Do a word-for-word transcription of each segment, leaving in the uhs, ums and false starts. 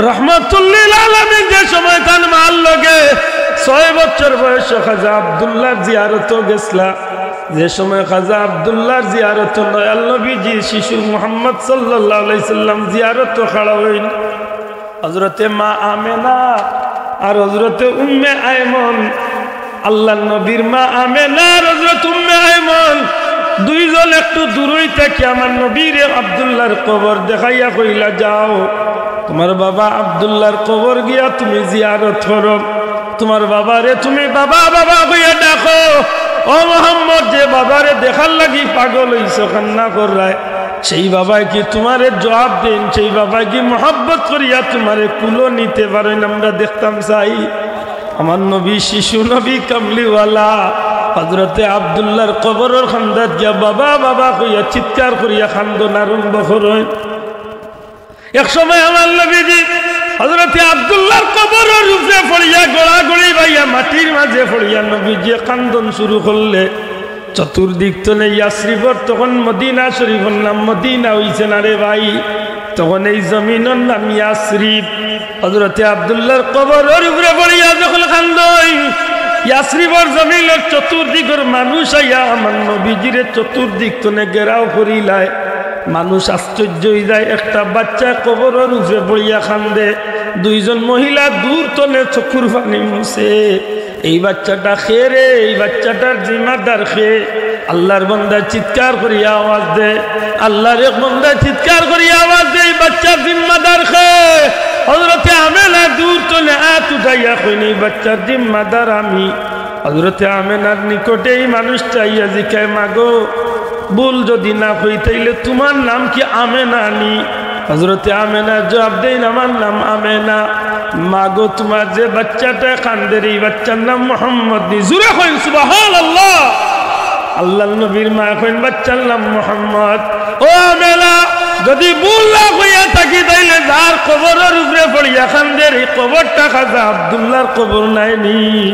রহমাতুল্লিল আলামিন যে সময় তান মার লগে ছয় বছর বয়সে খাজা আব্দুল্লাহর জিয়ারতো গেছলা, যে সময় খাজা আব্দুল্লাহর জিয়ারতো দয়াল নবীজি শিশু মুহাম্মদ সাল্লাল্লাহু আলাইহি সাল্লাম জিয়ারতো খাড়া অইন, হযরতে মা আমেনা আর হযরতে উম্মে আইমন, আল্লাহর নবীর মা আমেনা আর হযরত উম্মে আইমন দুইজন একটু দূরই থাকি আমার নবীরে আব্দুল্লাহর কবর দেখাইয়া কইলা, "যাও, তুমার বাবা আব্দুল্লাহর কবর গিয়া তুমি জিয়ারত করো, তুমার বাবারে তুমি বাবা বাবা কইয়া ডাকো।" ও মোহাম্মদ, যে বাবারে দেখার লাগি পাগল অইছো, কান্না কররায়, সেই বাবায় কি তুমারে জবাব দেইন? সেই বাবায় কি মহব্বত করিয়া তুমারে কুলো নিতে পারইন? আমরা দেখতাম চাই। আমার নবী, শিশু নবী, কামলিওয়ালা, হযরতে আব্দুল্লাহর কবরর কান্দাত গিয়া বাবা, বাবা কইয়া চিৎকার করিয়া কান্দন আরম্ভ করইন। এক সময় আমার নবীজি হযরতে আব্দুল্লাহর কবরর উপরে পড়িয়া, গড়াগড়ি বাইয়া মাটির মাঝে পড়িয়া নবীজি কান্দন শুরু করলে, চতুর্দিক তনে ইয়াসরিবর, তখন মদিনা শরীফর নাম মদিনা অইছে না রে ভাই, তখন এই জমিনর নাম ইয়াসরিব। হযরতে আব্দুল্লাহর কবরর উপরে পড়িয়া যখন কান্দইন, ইয়াসরিবর জমিনর চতুর্দিকর মানুষ আইয়া আমার নবীজিরে চতুর্দিক তনে ঘেরাও করিলায়। মানুষ আশ্চর্য অইযায়, একটা বাচ্চায় কবরর উপরে পড়িয়া কান্দে, দুইজন মহিলা দূর তনে চকুর পানি মুছে। এই বাচ্চাটা কে রে? এই বাচ্চাটার জিম্মাদার কে? আল্লাহর বান্দা চিৎকার করিয়া আওয়াজ দে, আল্লাহর এক বান্দা চিৎকার করিয়া আওয়াজ দে, "এই বাচ্চার জিম্মাদার কে?" হযরতে আমেনা দূর তনে আত উঠাইয়া কইন, "এই বাচ্চার জিম্মাদার আমি।" হযরতে আমেনার নিকটে এই মানুষটা আইয়া জিকায়, "মাগো, ভুল যদি না কই, তাইলে তুমার নাম কি আমেনা নি?" হযরতে আমেনা জবাব দেইন, "আমার নাম আমেনা।" "মাগো, তুমার যে বাচ্চাটা কান্দের, এই বাচ্চার নাম মোহাম্মদ নি?" জুরে কইন, "সুবহানাল্লাহ।" আল্লাহর নবীর মা কইন, "বাচ্চার নাম মোহাম্মদ।" ও আমেনা, যদি ভুল না কইয়া থাকি, তাইলে যার কবরর উপরে পড়িয়া কান্দের, এই কবরটা খাজা আব্দুল্লাহর কবর নায় নি?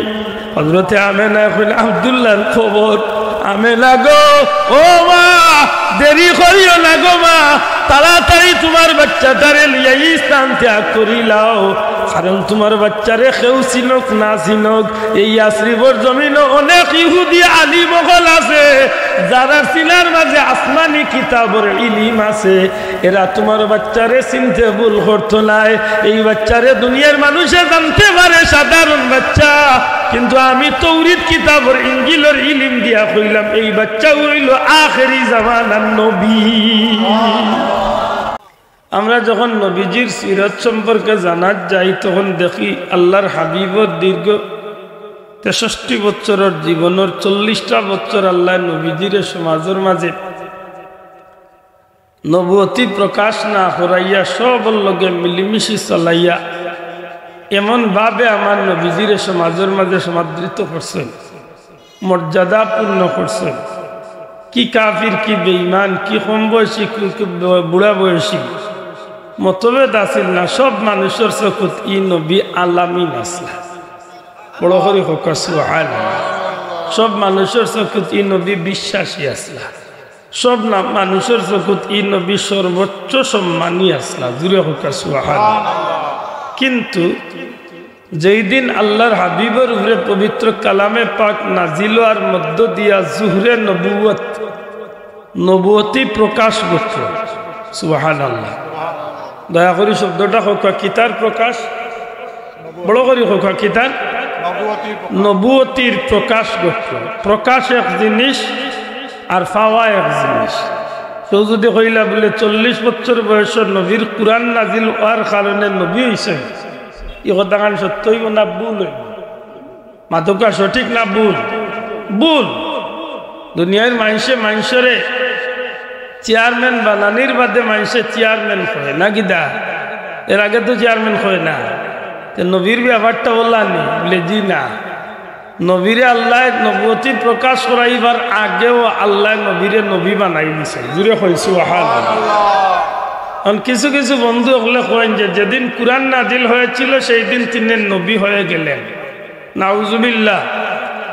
হযরতে আমেনা কইন, "আব্দুল্লাহর কবর।" "আমেনা গো, ও মা, দেরি করিও না গো মা, তাড়াতাড়ি তুমার বাচ্চাটারে লইয়া ই স্থান ত্যাগ করিলাও, কারণ তুমার বাচ্চারে কেউ চিনউক না চিনউক, এই ইয়াসরিবর জমিনো অনেক ইহুদি আলিম অকল আছে, যারার সিনার মাঝে আসমানি কিতাবর ইলিম আছে।" এরা তুমার বাচ্চারে চিনতে ভুল করতো নায়। এই বাচ্চারে দুনিয়ার মানুষে জানতে পারে সাধারণ বাচ্চা, কিন্তু আমি তৌরিত কিতাবর ইঞ্জিলর ইলিম দিয়া কইলাম, এই বাচ্চা অইলো আখেরি জামানার নবী। আমরা যখন নবীজির সিরত সম্পর্কে জানাত যাই, তখন দেখি আল্লাহর হাবিবর দীর্ঘ তেষট্টি বছরর জীবনর চল্লিশটা বছর আল্লায় নবীজিরে সমাজর মাঝে নবুয়তি প্রকাশ না করাইয়া সবর লগে মিলিমিশি চলাইয়া এমন ভাবে আমার নবীজিরে সমাজর মাঝে সমাদৃত করছইন, মর্যাদাপূর্ণ করছইন। কি কাফির, কি বেঈমান, কি কম বয়সী, কি, কি ব-, বুড়া বয়সী, মতভেদ আছিল না। সব মানুষর চকুত ই নবী আলামিন আছলা। বড় করি কউক্কা সুবহানাল্লাহ। সব মানুষর চকুত ই নবী বিশ্বাসী আছলা। সব না-, মানুষর চকুত ই নবী সর্বোচ্চ সম্মানী আছলা। জুরে কউক্কা সুবহানাল্লাহ। কিন্তু যেই দিন আল্লাহর হাবিবর উপরে পবিত্র কালামে পাক নাজিল অওয়ার মধ্য দিয়া জুহরে নবুয়ত, নবুয়তি প্রকাশ ঘটলো। সুবহানাল্লাহ। দয়া করি শব্দটা কউক্কা, কিতার প্রকাশ? বড় করি কউক্কা, কিতার? নবুয়তির প্রকাশ ঘটলো। প্রকাশ এক জিনিস, আর পাওয়া এক জিনিস। কেউ যদি কইলা বুলে, "চল্লিশ বছর বয়সর নবীর কুরআন নাজিল অওয়ার কারণে নবী অইছইন", ই কথাখান সত্য অইবো না ভুল অইবো? মাতউক্কা, সঠিক না ভুল? ভুল। দুনিয়ার মানষে মানষরে চেয়ারম্যান বানানির বাদে মানষে চেয়ারম্যান কয় না কিতা? এর আগে তো চেয়ারম্যান কয় না। তে নবীর ব্যাপারটা অলা নি? বুলে, "জি না।" নবীরে আল্লায় নবুয়তি প্রকাশ করাইবার আগেউ আল্লায় নবীরে নবী বানাই দিছইন। জুরে কই সুবহানাল্লাহ। কারণ কিছু কিছু বন্ধু অকলে কইন যে, "যেদিন কুরআন নাজিল হয়েছিল, সেই দিন তিনি নবী হয়ে গেলেন।" নাউজুবিল্লাহ।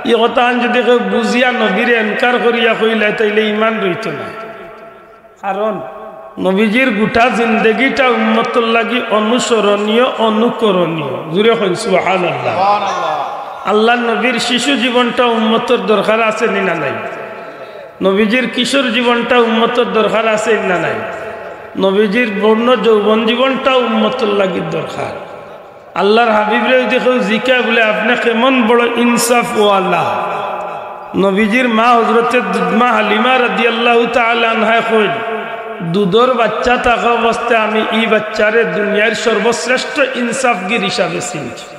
ই কথাখান যদি কেউ বুঝিয়া নবীরে এনকার করিয়া কইলায়, তাইলে ইমান রইতো না। কারণ নবীজির গোটা জিন্দেগিটা উম্মতর লাগি অনুসরণীয়, অনুকরণীয়। জুরে কইন সুবহানাল্লাহ। আল্লাহর নবীর শিশু জীবনটা উম্মতর দরকার আছে নি না নাই? নবীজির কিশোর জীবনটা উম্মতর দরকার আছে নি না নাই? নবীজির বর্ণ যৌবন জীবনটা উম্মতর লাগি দরকার। আল্লাহর হাবিবরে যদি কেউ জিকায় বুলে, "আপনে কেমন বড় ইনসাফওয়ালা?" নবীজির মা হযরতে দুধমা হালিমা রাদিয়াল্লাহু তাআলা আনহায় কইন, "দুধর বাইচ্চা থাকা অবস্থায় আমি ই বাইচ্চারে দুনিয়ার সর্বশ্রেষ্ঠ ইনসাফগির হিসাবে চিনছি।"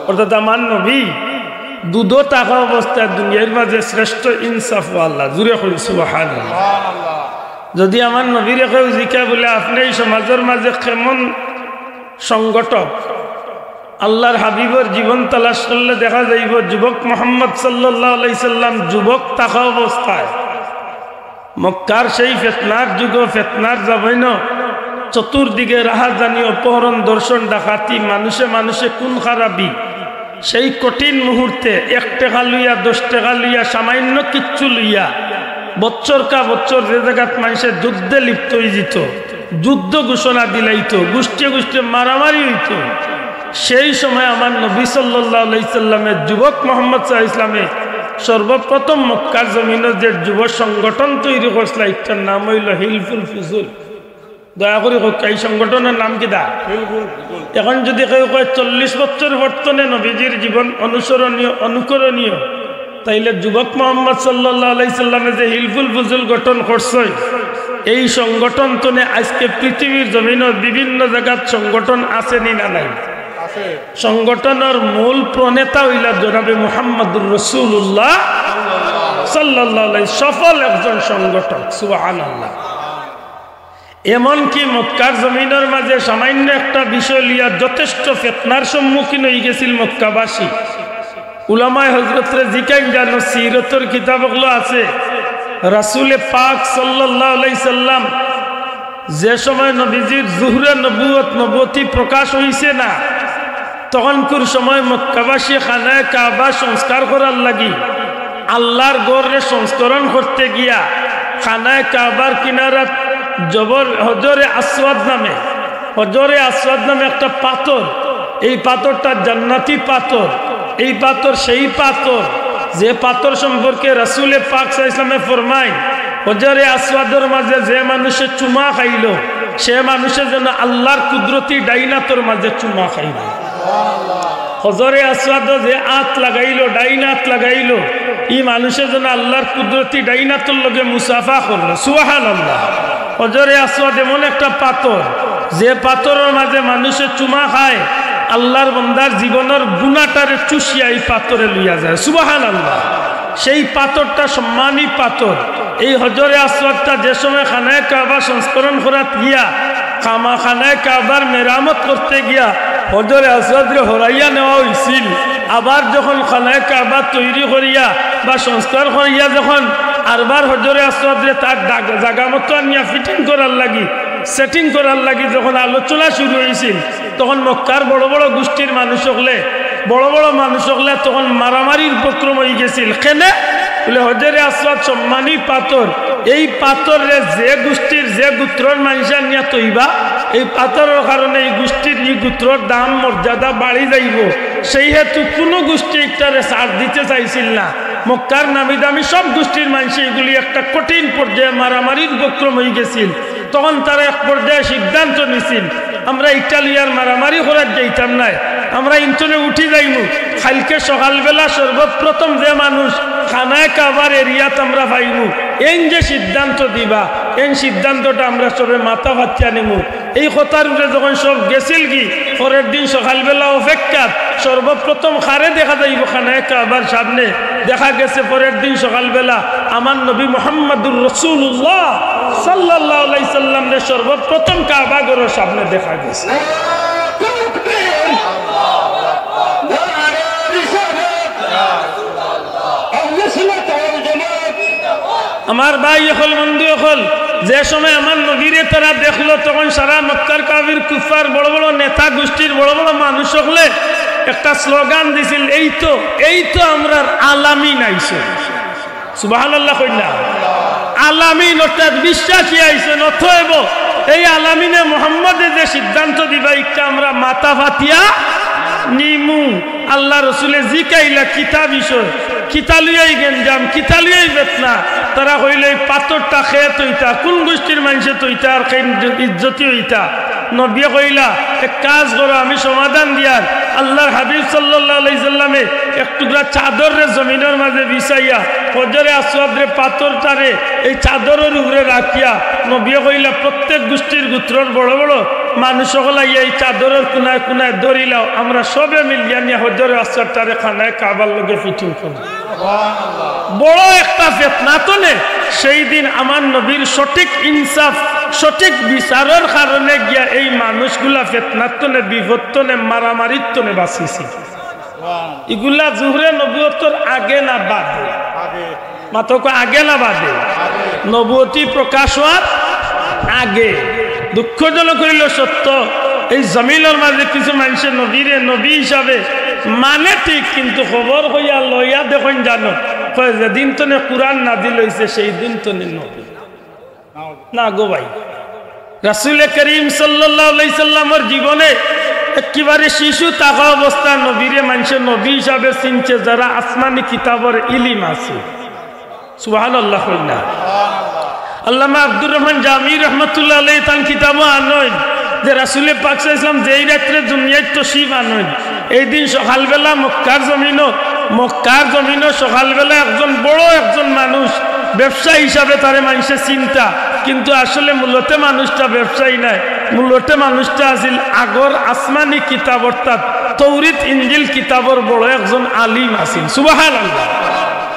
অর্থাৎ আমার নবী দুধো থাকা অবস্থায় দুনিয়ার মাঝে শ্রেষ্ঠ ইনসাফওয়ালা। জুরে কইন সুবহানাল্লাহ। যদি আমার নবীরে কেউ জিকায় বুলে, "আপনে ই সমাজর মাঝে কেমন সংগঠক?" আল্লাহর হাবিবর জীবন তালাশ করলে দেখা যাইব, যুবক মুহাম্মদ সাল্লাল্লাহু আলাইহি সাল্লাম যুবক থাকা অবস্থায় মক্কার সেই ফিতনার যুগো, ফিতনার জমাইনো, চতুর্দিকে রাহাজানি, অপহরণ, ধর্ষণ, ডাকাতি, মানুষে মানুষে খুন খারাপি, সেই কঠিন মুহূর্তে এক টেকা লইয়া, দশ টেকা লইয়া, সামান্য কিচ্ছু লইয়া বছর কা বছর যে জাগাত মানষে যুদ্ধে লিপ্ত অইযিত, যুদ্ধ ঘোষণা দিলাইতো, গোষ্ঠী গোষ্ঠী মারামারি অইতো, সেই সময় আমার নবী সাল্লাল্লাহু আলাইহি সাল্লামে যুবক মুহাম্মদ সাল্লাল্লাহু আলাইহি সাল্লামে সর্বপ্রথম মক্কার জমিনো যে যুব সংগঠন তৈরি করছিলা, ইটার নাম অইলো হিলফুল ফুজুল। দয়া করি কউক্কা, ই সংগঠনর নাম কিতা? এখন যদি কেউ কয় চল্লিশ বছর বর্তমানে নবীজির জীবন অনুসরণীয়, অনুকরণীয়, তাইলে যুবক মুহাম্মদ সাল্লাল্লাহু আলাইহি সাল্লামে যে হিলফুল ফুজুল গঠন করছইন, এই সংগঠন তনে আজকে পৃথিবীর জমিনর বিভিন্ন জাগাত সংগঠন আছে নি না নাই? আছে। সংগঠনর মূল প্রণেতা অইলা জনাবে মুহাম্মাদুর রাসূলুল্লাহ সাল্লাল্লাহু আলাইহি, সফল একজন সংগঠক। সুবহানাল্লাহ। এমনকি মক্কার জমিনর মাঝে সামান্য একটা বিষয় লইয়া যথেষ্ট ফিতনার সম্মুখীন অইগেছিল মক্কাবাসী। উলামায়ে হযরতরে জিকাইন জানো, সিরতর কিতাব অকলো আছে, রাসূলে পাক সাল্লাল্লাহু আলাইহি সাল্লাম যে সময় নবীজির জুহরে নবুয়ত, নবুয়তি প্রকাশ অইছে না, তখনকুর সময় মক্কাবাসী খানায়ে কাবা সংস্কার করার লাগি, আল্লাহর ঘররে সংস্করণ করতে গিয়া খানায়ে কাবার কিনারাত জবর হজরে আসওয়াদ নামে, হজরে আসওয়াদ নামে একটা পাথর, এই পাথরটা জান্নাতি পাথর, এই পাথর সেই পাথর যে পাথর সম্পর্কে রাসূলে পাক সাল্লাল্লাহু আলাইহি ওয়াসাল্লামে ফরমাইন, হজরে আসওয়াদর মাঝে যে মানুষে চুমা খাইলো, সে মানুষে যেন আল্লাহর কুদরতি ডাইন আতর মাঝে চুমা খাইলো। হজরে আসওয়াদো যে আত লাগাইলো, ডাইন আত লাগাইলো, ই মানুষে যেন আল্লাহর কুদরতি ডাইন আতর লগে মুসাফা করলো। সুবহানাল্লাহ। হজরে আসওয়াদ এমন একটা পাথর, যে পাথরর মাঝে মানুষে চুমা খায়, আল্লাহর বন্দার জীবনর গুনাটারে চুষিয়া ই পাথরে লইয়া যায়। সুবহানাল্লাহ। সেই পাথরটা সম্মানী পাথর। এই হজরে আসওয়াদটা যে সময় খানায়ে কাবা সংস্করণ করাত গিয়া, খামা-, খানায়ে কাবার মেরামত করতে গিয়া হজরে আসওয়াদরে হরাইয়া নেওয়া অইছিল, আবার যখন খানায়ে কাবা তৈরি করিয়া বা সংস্কার করিয়া যখন আরবার হজরে আসওয়াদরে তার দাগ-, জাগা মতো আনিয়া ফিটিং করার লাগি, সেটিং করার লাগি যখন আলোচনা শুরু অইছিল, তখন মক্কার বড় বড় গোষ্ঠীর মানুষ অকলে, বড় বড় মানুষ অকলে তখন মারামারির উপক্রম অইগেছিল। কেনে? বুলে, হজরে আসওয়াদ সম্মানী পাথর, এই পাথররে যে গোষ্ঠীর, যে গোত্রর মানষে আনিয়া থইবা, এই পাথরর কারণে এই গোষ্ঠীর, এই গোত্রর দাম, মর্যাদা বাড়ি যাইবো। সেই হেতু কুনু গোষ্ঠী ইটারে ছাড় দিতে চাইছিল না। মক্কার নামি দামি সব গোষ্ঠীর মানষে ইগুলি একটা কঠিন পর্যায়ে মারামারির উপক্রম অইগেছিল। তখন তারা এক পর্যায়ে সিদ্ধান্ত নিছিল, "আমরা ইটা লইয়া আর মারামারি করাত যাইতাম নায়, আমরা ইন তনে উঠি যাইমু। কাইলকে সকালবেলা সর্বপ্রথম যে মানুষ খানায়ে কাবার এরিয়াত আমরা পাইমু, এইন যে সিদ্ধান্ত দিবা, এইন সিদ্ধান্তটা আমরা সবে মাথা পাতিয়া নিমু।" এই কথার উপরে যখন সব গেছিলগি, পরের দিন সকালবেলা অপেক্ষাত সর্বপ্রথম কারে দেখা যাইবো খানায়ে কাবার সামনে, দেখা গেছে পরের দিন সকালবেলা আমার নবী মুহাম্মাদুর রাসূলুল্লাহ সাল্লাল্লাহু আলাইহি সাল্লামরে সর্বপ্রথম কাবা ঘরর সামনে দেখা গেছে। আমার ভাই অকল, বন্ধু অকল, যে সময় আমার নবীরে তারা দেখলো, তখন সারা মক্কার কাফির কুফফার, বড় বড় নেতা গোষ্ঠীর বড় বড় মানুষ অকলে একটা স্লোগান দিছিল, "এই তো, এই তো আমরার আল-আমিন আইছে।" সুবহানাল্লাহ কইন না? আলামিন অর্থাৎ বিশ্বাসী আইছইন। অতএব এই আলামিনে মোহাম্মদে যে সিদ্ধান্ত দিবা, ইটা আমরা মাথা ফাতিয়া নিমু। আল্লাহ রসুলে জিকাইলা, "কিতা বিষয়? কিতা লইয়াই গেঞ্জাম? কিতা লইয়াই বেতনা?" তারা কইল, "এই পাথরটা কে থইতা, কুন গোষ্ঠীর মানষে থইতা আর কে ইজ্জতি অইতা?" নবিয়ে কইলা, "এক কাজ করো, আমি সমাধান দিয়ার।" আল্লাহর হাবিব সাল্লাল্লাহু আলাইহি সাল্লামে এক টুকরা চাদররে জমিনর মাঝে বিছাইয়া হজরে আসওয়াদরে পাথরটারে এই চাদরর উপরে রাখিয়া নবিয়ে কইলা, "প্রত্যেক গোষ্ঠীর গোত্রর বড় বড় মানুষ অকল আইয়া এই চাদরর কুনায় কুনায় ধরিলাও, আমরা সবে মিলিয়া নিয়া হজরে আসওয়াদটারে খানায় কাবার লগে fitting করমু।" বড় একটা ফেতনা তনে। সেই দিন আমার নবীর সঠিক ইনসাফ, সঠিক বিচারর কারণে গিয়া এই মানুষগুলা ফেতনার তনে, বিপদ তনে, মারামারির তনে বাঁচিছে। ইগুলা জুহরে নবুয়তর আগে না বাদে? মাতো কয় আগে না বাদে? নবুয়তি প্রকাশ হওয়ার আগে। দুঃখজনক অইল সত্য, এই জমিনর মাঝে কিছু মানষে নবীরে নবী হিসাবে মানে ঠিক, কিন্তু খবর কইয়া লইয়া দেখইন জানো, কয়, "যেদিন তনে কোরআন নাজিল অইছে, সেই দিন তনে নবী।" না গো ভাই, রাসূলে করিম সাল্লাল্লাহু আলাইহি সাল্লামর জীবনে একেবারে শিশু থাকা অবস্থায় নবীরে মানষে নবী হিসাবে চিনছে, যারা আসমানি কিতাবর ইলিম আছে। সুবহানাল্লাহ কইন না। আল্লামা আব্দুর রহমান জামি রহমতুল্লাহ আলাইহি তান কিতাবো আনইন যে রাসূলে পাক সাল্লাল্লাহু আলাইহি সাল্লাম যেই রাত্রে দুনিয়াত তশরিফ আনইন, এই দিন সকালবেলা মক্কার জমিনো, মক্কার জমিনো সকালবেলা একজন বড় একজন মানুষ ব্যবসায়ী হিসাবে তারে মানষে চিনতা, কিন্তু আসলে মূলতে মানুষটা ব্যবসায়ী নায়, মূলতে মানুষটা আছিল আগর আসমানি কিতাব অর্থাৎ তৌরিত ইঞ্জিল কিতাবর বড় একজন আলিম আছিল। সুবহানাল্লাহ।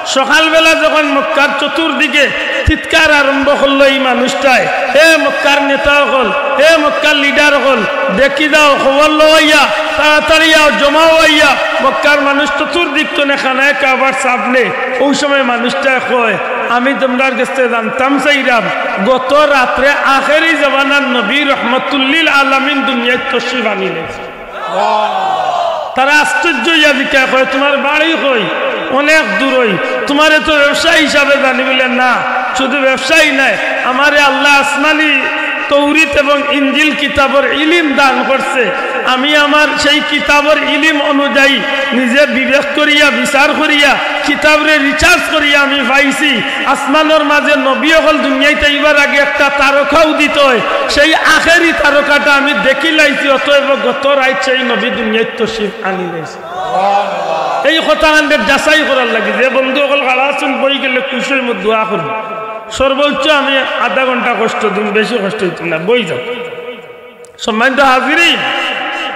সকালবেলা যখন মক্কার চতুর্দিকে চিৎকার আরম্ভ করলো এই মানুষটায়, "এ মক্কার নেতা অকল, এ মক্কার লিডার অকল, দেখি যাও, খবর লওয়াইয়া, তাড়াতাড়ি আও, জমা হওয়াইয়া।" মক্কার মানুষ চতুর্দিক তনে খানায় কাবার সামনে। ওই সময় মানুষটায় কয়, "আমি তোমরার গেছে জানতাম চাইরাম, গত রাত্রে আখেরি জমানার নবী রহমতুল্লিল আলামিন দুনিয়াত তশরিফ আনিলে।" তারা আশ্চর্য হইয়া জিজ্ঞাসা করে, "তোমার বাড়ি কই?" "অনেক দূর।" "ওই তোমারে তো ব্যবসায়ী হিসাবে জানি।" বলে, "না, শুধু ব্যবসায়ী নয়, আমারে আল্লাহ আসমানি তৌরিত এবং ইঞ্জিল কিতাবর ইলিম দান করছে। আমি আমার সেই কিতাবর ইলিম অনুযায়ী নিজে বিবেক করিয়া, বিচার করিয়া, কিতাবরে রিসার্চ করিয়া আমি পাইছি, আসমানর মাঝে নবী অকল দুনিয়াত আইবার আগে একটা তারকা উদিত হয়, সেই আখেরি তারকাটা আমি দেখিলাইছি, অতএব গত রাইত সেই নবী দুনিয়াত তশরিফ আনিলাইছে।" এই কথা আনতে যাচাই করার লাগি যে বন্ধু অকল খাড়া আছইন, বই গেলে খুশি হইমু, দোয়া করমু। সর্বোচ্চ আমি আধা ঘন্টা কষ্ট দিমু, বেশি কষ্ট হইতো না, বই যাও। সম্মানিত হাজিরিন,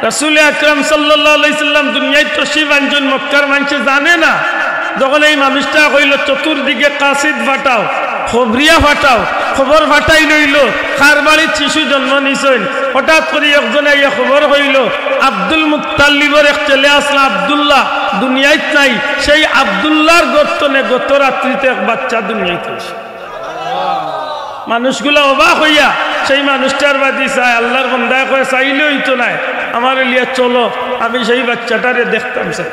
রাসূলে আকরাম সাল্লাল্লাহু আলাইহি সাল্লাম দুনিয়াত তশরিফ আনছইন, মক্কার মানষে জানে না। যখন এই মানুষটায় কইল, "চতুর্দিকে কাসিদ ফাটাও, খবরিয়া ফাটাও", খবর ফাটাই লইল, কার বাড়িত শিশু জন্ম নিছইন। হঠাৎ করি একজনে আইয়া খবর কইল, "আব্দুল মুত্তালিবর এক ছেলে আছলা আব্দুল্লাহ, দুনিয়াত নাই, সেই আব্দুল্লাহর গর্ত তনে গত রাত্রিতে এক বাচ্চা দুনিয়াত আইছে।" মানুষগুলা অবাক হইয়া সেই মানুষটার বাদি চায়। আল্লাহর বন্দায় কয়, "চাইলে হইতো নায়, আমারে লিয়া চলো, আমি সেই বাচ্চাটারে দেখতাম চাই।"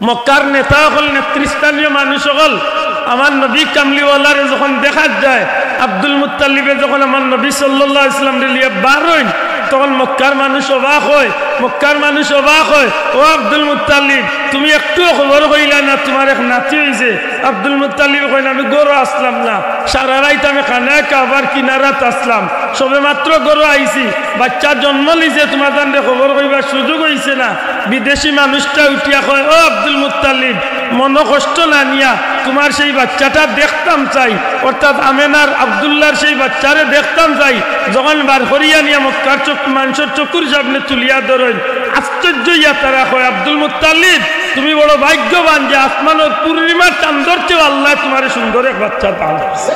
মক্কার নেতা অকল, নেতৃস্থানীয় মানুষ অকল, আমার নবী কামলিওয়ালারে যখন দেখাত যায়, আব্দুল মুত্তালিবে যখন আমার নবী সাল্লাল্লাহু আলাইহি ওয়াসাল্লামরে লিয়া বার হইন, তখন মক্কার মানুষ অবাক হয়, মক্কার মানুষ অবাক হয়, "ও আব্দুল মুত্তালিব, তুমি একটুও খবর কইলা না, তোমার এক নাতি হইছে।" আব্দুল মুত্তালিব কইন, "আমি ঘরো আছলাম না, সারা রাইত আমি খানায় কাবার কিনারাত আছলাম, সবে মাত্র ঘরো আইছি, বাচ্চা জন্ম নিছে, তোমার তানরে খবর কইবার সুযোগ হইছে না।" বিদেশি মানুষটা উঠিয়া কয়, "ও আব্দুল মুত্তালিব, মনো কষ্ট না নিয়া তোমার সেই বাচ্চাটা দেখতাম চাই, অর্থাৎ আমেনার আব্দুল্লাহর সেই বাচ্চারে দেখতাম চাই।" যখন বার করিয়া নিয়া মক্কার চোখ, মানষর চকুর সামনে তুলিয়া ধরইন, আশ্চর্য হইয়া তারা কয়, "আব্দুল মুত্তালিব, তুমি বড় ভাগ্যবান যে আসমানর পূর্ণিমার চান্দর চেয়েও আল্লায় তোমারে সুন্দর এক বাচ্চা দান করছে।"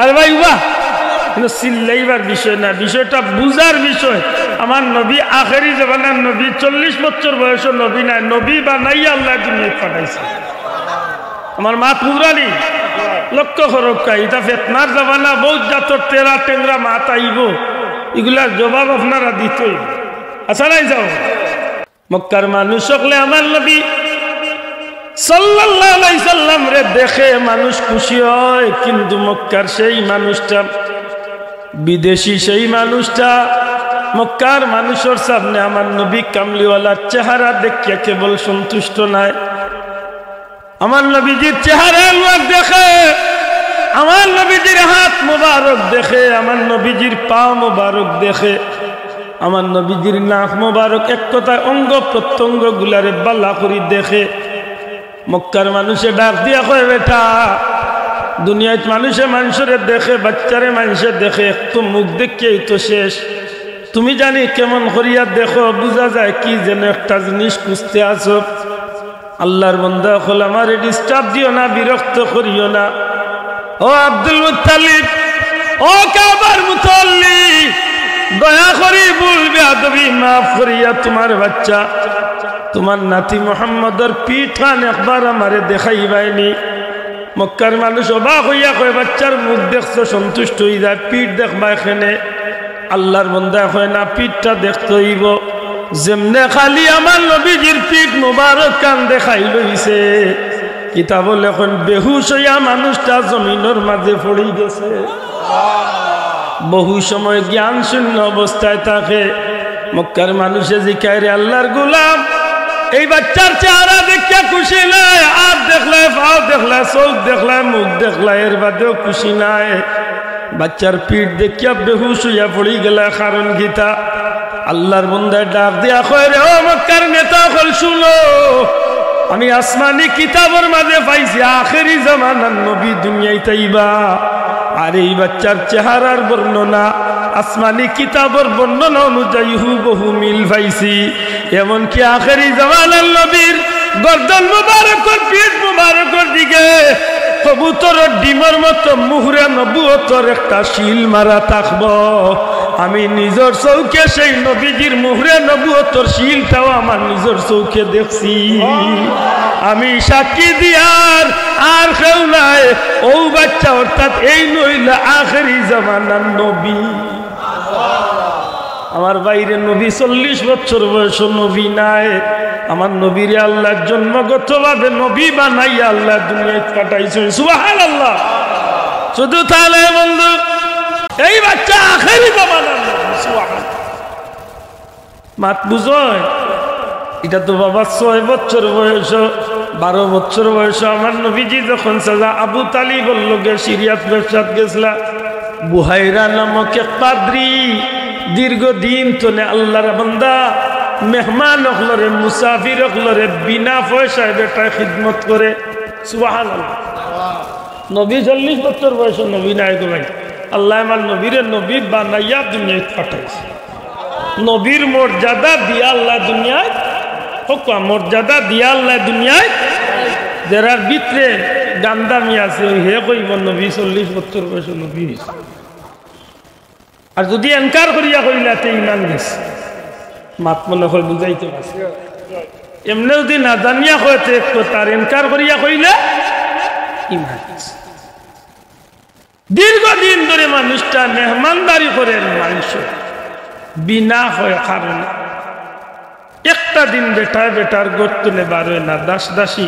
আরে ভাই, উবা, কিন্তু চিল্লাইবার বিষয় না, বিষয়টা বুঝার বিষয়। আমার নবী আখেরি জমানার নবী, চল্লিশ বছর বয়সও নবী নায়, নবী বানাইয়া আল্লায় দুনিয়াত পাঠাইছে। আমার মাত বুঝরানি, লক্ষ্য করউক্কা, ইটা ফেতনার জমানা, বহুত জাতর তেরা টেংরা মাত আইবো, ইগুলার জবাব আপনারা দিতই। আচ্ছা নাই যাও, মক্কার মানুষ অকলে আমার নবী সাল্লাল্লাহু আলাইহি সাল্লামরে দেখে মানুষ খুশি হয়, কিন্তু মক্কার সেই মানুষটা, বিদেশি সেই মানুষটা মক্কার মানুষর সামনে আমার নবী কামলিওয়ালার চেহারা দেখিয়া কেবল সন্তুষ্ট নায়। আমার নবীজির চেহারা আনোয়ার দেখে, আমার নবীজির হাত মোবারক দেখে, আমার নবীজির পা মোবারক দেখে, আমার নবীজির নাক মোবারক, এক কথায় অঙ্গ প্রত্যঙ্গ গুলারে বালা করি দেখে। মক্কার মানুষে ডাক দিয়া কয়, "বেটা, দুনিয়াত মানুষে মানুষরে দেখে, বাচ্চারে মানুষে দেখে, একটু মুখ দেখিয়াই তো শেষ। তুমি জানি কেমন করিয়া দেখো, বুঝা যায় কি যেন একটা জিনিস খুঁজতে আছো।" আল্লাহর বান্দা অকল, আমারে disturb দিও না, বিরক্ত করিও না। ও আব্দুল মুত্তালিব, ও কাবার মুতল্লি, দয়া করি ভুল বেয়াদবি মাফ করিয়া তোমার বাচ্চা, তোমার নাতি মুহাম্মদর পিঠ খান একবার আমারে দেখাইবায়নি। মক্কার মানুষ অবাক অইয়া কয়, "বাচ্চার মুখ দেখছো, সন্তুষ্ট অই যায়, পিঠ দেখবায় কেনে?" আল্লাহর বান্দায় কয়, "না, পিঠটা দেখতে অইবো।" যেমনে খালি আমার নবীজির পিঠ মুবারক খান দেখাই লইছে, কিতাবো লেখইন বেহুশ অইয়া মানুষটা জমিনর মাঝে পড়ি গেছে। বহু সময় জ্ঞান শূন্য অবস্থায় থাকে। মক্কার মানুষে জিকায়, "রে আল্লাহর গোলাম, এই বাচ্চার চেহারা দেখিয়া খুশি নায়, হাত দেখলায়, পাও দেখলায়, চউখ দেখলায়, মুখ দেখলায়, এর বাদেও খুশি নায়। বাচ্চার পিঠ দেখিয়া বেহুশ অইয়া পড়ি গেলায়, কারণ কিতা?" আল্লাহর বান্দায় ডাক দিয়া কয়, "রে ও মক্কার নেতা অকল, শুনো, আমি আসমানি কিতাবর মাঝে পাইছি, আখেরি জামানার নবী দুনিয়াত আইবা।" আর এই বাচ্চার চেহারার বর্ণনা আসমানি কিতাবর বর্ণনা অনুযায়ী হুবহু মিল পাইছি। এমনকি আখেরি জামানার নবীর গর্দন মুবারকর, পিঠ মুবারকর দিকে কবুতরর ডিমর মতো মুহরে নবুয়তর একটা সিল মারা থাকবো। আমি নিজর চউখে সেই নবীজির মুহরে নবুয়তর সিলটাও আমার নিজর চউখে দেখছি। আমি সাক্ষী দিয়ার আর কেউ নায়, অউ বাচ্চা অর্থাৎ এইন অইলা আখেরি জামানার নবী। আমার ভাইরে, নবী চল্লিশ বছর বয়সো নবী নায়। আমার নবীরে আল্লায় জন্মগতভাবে নবী বানাইয়া আল্লায় দুনিয়াত পাঠাইছইন। সুবহানাল্লাহ। শুধু তাই নায় বন্ধু, এই বাচ্চা আখেরি জামানার নবী। সুবহানাল্লাহ। মাত বুঝো? ইটা তো বাবা ছয় বছর বয়সো, বারো বছর বয়সো আমার নবীজি যখন চাচা আবু তালিবর লগে সিরিয়াত ব্যবসাত গেছলা, বুহাইরা নামক এক পাদ্রী দীর্ঘদিন তনে আল্লাহর বান্দা, মেহমান অকলরে, মুসাফির অকলরে বিনা পয়সায় বেটায় খিদমত করে। সুবহানাল্লাহ। নবী চল্লিশ বছর বয়সো নবী নায় গো ভাই। আল্লায় আমার নবীরে নবী বানাইয়া দুনিয়াত পাঠাইছে। নবীর মর্যাদা দিয়া আল্লায় দুনিয়াত, হক্কা মর্যাদা দিয়া আল্লায় দুনিয়াত, যেরার ভিতরে গান্দামি আছে, অউ হে কইবো নবী চল্লিশ বছর বয়সো নবী অইছে। আর যুদি এনকার করিয়া কইলা, তে ইমান গেছে। মাত মনে অয় বুঝাইতে পারছি। এমনে যুদি না জানিয়া কয়, তে এক কথা, আর এনকার করিয়া কইলে ইমান গেছে। দীর্ঘদিন ধরি মানুষটা মেহমানদারি করের মানষর, বিনা কারণে। একটা দিন বেটায় বেটার ঘর তনে বার অয় না, দাস দাসী,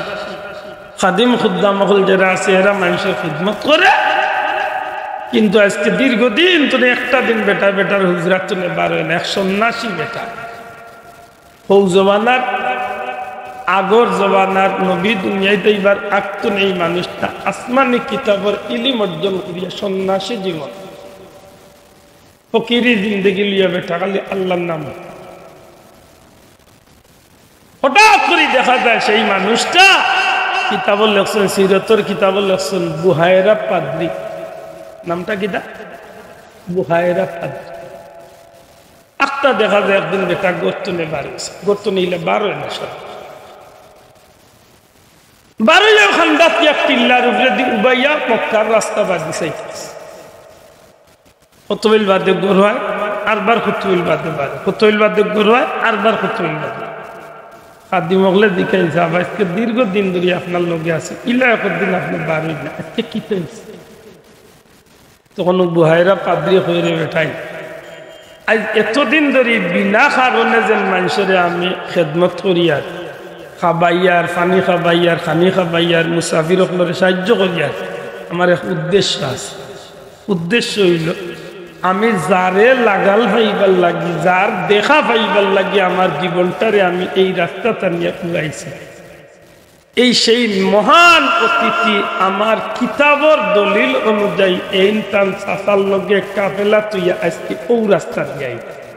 খাদিম খুদ্দাম অকল যেরা আছে, এরা মানষর খিদমত করে, কিন্তু আইজকে দীর্ঘদিন তনে একটা দিন বেটায় বেটার হুজরা তনে বার অয় না। এক সন্ন্যাসী বেটা, হউ জমানার, আগর জমানার নবী দুনিয়াত আইবার আগ তনে এই মানুষটা আসমানি কিতাবর ইলিম অর্জন করিয়া সন্ন্যাসী জীবন, ফকিরি জিন্দেগি লইয়া বেটা খালি আল্লাহর নাম। হঠাৎ করি দেখা যায় সেই মানুষটা, কিতাবো লেখছইন, সিরতর কিতাবো লেখছইন, বুহায়রা পাদ্রী। নামটা কিতা? বুহায়রা পাদ্রী। আখতা দেখা যায় একদিন বেটা ঘর তনে বার অইছে, ঘর তনে ইলা বার অয় না সব। বার অইয়া অখান দাঁত এক টিল্লার উপরেদি উবাইয়া মক্কার রাস্তা বাদি চাইতাছে। কত মিল বাদে ঘর অয়, আরবার কত মিল বাদে বার অয়, কত মিল বাদে ঘর অয়, আরবার কত মিল বাদে। খাদিম অকলে জিকাইন, "সাব, আইজকে দীর্ঘদিন ধরি আপনার লগে আছি, ইলা একদিন আপনে বার অইলা, আইজকে কিতা অইছে?" তখন অউ বুহায়রা পাদ্রী কয়, "রে বেটাইন, আইজ এতদিন ধরি বিনা কারণে যেন মানষরে আমি খেদমত করিয়ার, খাবাইয়ার, পানি খাবাইয়ার, খানি খাবাইয়ার, মুসাফির অকলরে সাহায্য করিয়ার। আমার এক উদ্দেশ্য আছে। উদ্দেশ্য অইলো, আমি যারে লাগাল পাইবার লাগি, যার দেখা পাইবার লাগি আমার জীবনটারে আমি এই রাস্তাত আনিয়া উড়াইছি। এই সেই মহান অতিথি, আমার কিতাবর দলিল অনুযায়ী এইন তান চাচার লগে কাফেলা থইয়া আইজকে অউ রাস্তা দিয়া আইছে।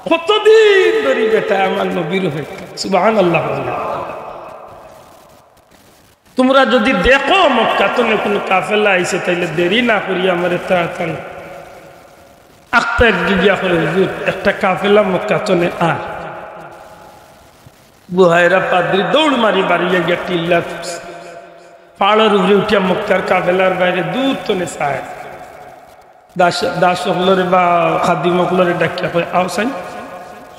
কতদিন ধরি বেটা আমার নবীর অপেক্ষা। সুবহানাল্লাহ। তুমরা যুদি দেখো মক্কা তনে কুনু কাফেলা আইছে, তাইলে দেরি না করি আমারে তাড়াতাড়ি আখতার গিয়া কও, "হুজুর, একটা কাফেলা মক্কা তনে আর।" বুহাইরা পাদ্রি দৌড় মারি বাড়িয়া গিয়া টিল্লা তুলছে। পাহাড়র উপরে উঠিয়া মক্কার কাফেলার বাইরে দূর তনে চায়। দাস, দাস অকলরে বা খাদিম অকলরে ডাকিয়া কয়, "আও চাইন।"